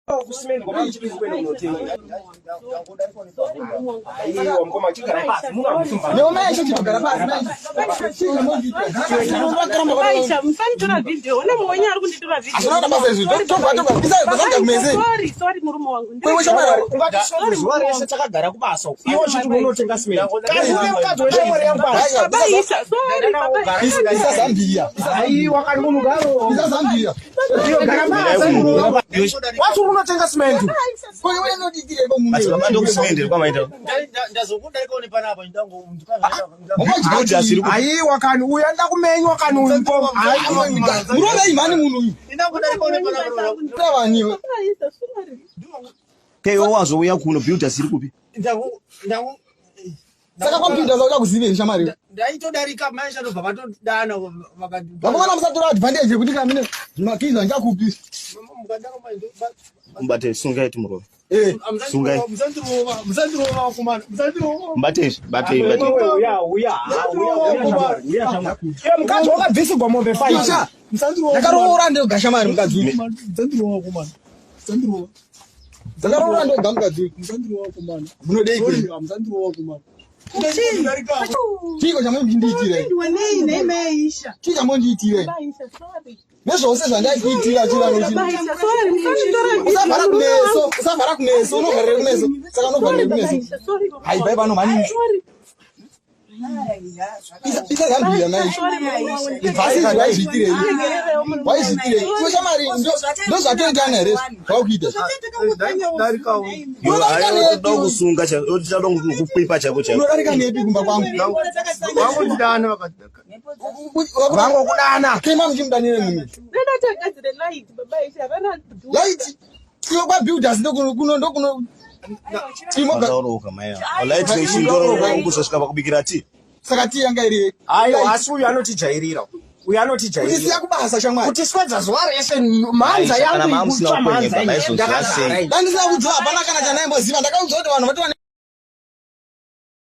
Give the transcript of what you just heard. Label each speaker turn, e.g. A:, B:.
A: Kusimeni kwa mchiti kwenda unotenga. Aiwa mkoma chigara pasi muno amusumba.
B: Neoma yacho chigara pasi.
C: Aisha, musanitora video. Une mwenye ari kunditora video.
B: Hazvina basa izvi. Tobva tobva. Isa basa kumeze.
C: Sorry, sorry murume wangu.
B: Wewe shamwari.
A: Ungatiswa zuva rese takagara kubasa. Iwe uchiti unotenga simeni. Kazi ule mukadzi weshamwari yangu pasi.
C: Baba Isha, sorry baba Isha.
B: Isa Zambia.
A: Aiwa kani munhu garo.
B: Isa Zambia.
A: Iyo gara pasi. Wati unotenga simeni.
B: Kwa hiyo unodikire kwa munhu.
D: Asi baba ndokusimende kwamaita.
B: Ungaji
D: asiri ku
A: Aiwa kani uyu anoda kumenywa kani uyu mkoma. Aiwa.
B: Munoda imani munhu uyu. Tavaniwe.
C: Baba Isha, sorry.
D: Keyo wazouya kuno builders iri kupi?
B: Saka computer zauda kuzive shamwari.
E: Ndaitodarika maisha ndobva vatodana vakati
B: Vakomana musatora advantage yekuti kamine makiza njakupi.
E: mukadaro mai
D: Mubate sungai timurove.
B: Eh.
D: Sungai.
E: musandirova musandirova vakomana musandirova
D: Mubate izvi, batei batei.
A: Uya uya uya uya shamwari. Iwe mukadzi wakabvisigwa mombe 5.
B: Isha.
E: musandirova
B: Ndakaroora ndoga shamwari mukadzi uyu.
E: musandirova vakomana musandirova
B: Ndakaroora ndoga mukadzi uyu.
E: musandirova vakomana
B: Munodei kwe?
E: musandirova vakomana
B: Chiko chamunondiitira.
C: Ndindiwa nei nei Aisha.
B: Chii chamunondiitira.
C: Baba Isha, sorry.
B: Nezvose zvandaikuitira chirano
C: Baba
B: chino.
C: Isha, sorry. Musanitora video.
B: Usavhara kumeso, usavhara kumeso, unovharira kumeso. Saka unovharira
C: Sorry Baba
B: kumeso.
C: Isha, sorry. baba
B: Hai bai pano mhani.
C: Sorry.
B: Isa Zambia mai.
C: Sorry murume wangu.
B: Bvasi izvi waizviitirei?
C: Ndiregererewo murume wangu.
B: Waizviitirei? Iwe shamwari ndozvatoitana here zvakuita.
E: Ndaitodarikawo
B: Unodarika
D: Toda
B: nepi?
D: kusunga chako, toda kukwipa chako chako.
B: Unodarika nepi kumba kwangu?
E: vangondidana vakati
A: Vangokudana.
B: Kema muchimudanire munhu.
C: Ndoda tagadzire light Baba Isha. Havana kudhuka.
B: Light. Iwe kwa builders ndokuno ndokuno. Timo
D: Vakaroka mai ava. Light nechindoro kuzosvika pakubikira tea.
B: saka tii yanga iri.
A: Aiwa asi uyu anotijairira. Uyu
B: Kutisiya
A: anotijairira.
B: kubasa shamwari.
A: Kuti swedza zuva rese mhanza
D: Aisha, kana
A: yangu
D: maamusina
A: ikutsva mhanza
D: kukwenyeka,
A: iyi.
D: maizozviziva
A: Ndakazara
D: sei?
A: iyi.
B: Dandisina kudziva hapana kana chandaimboziva. Ndakaudzwa kuti vanhu vatova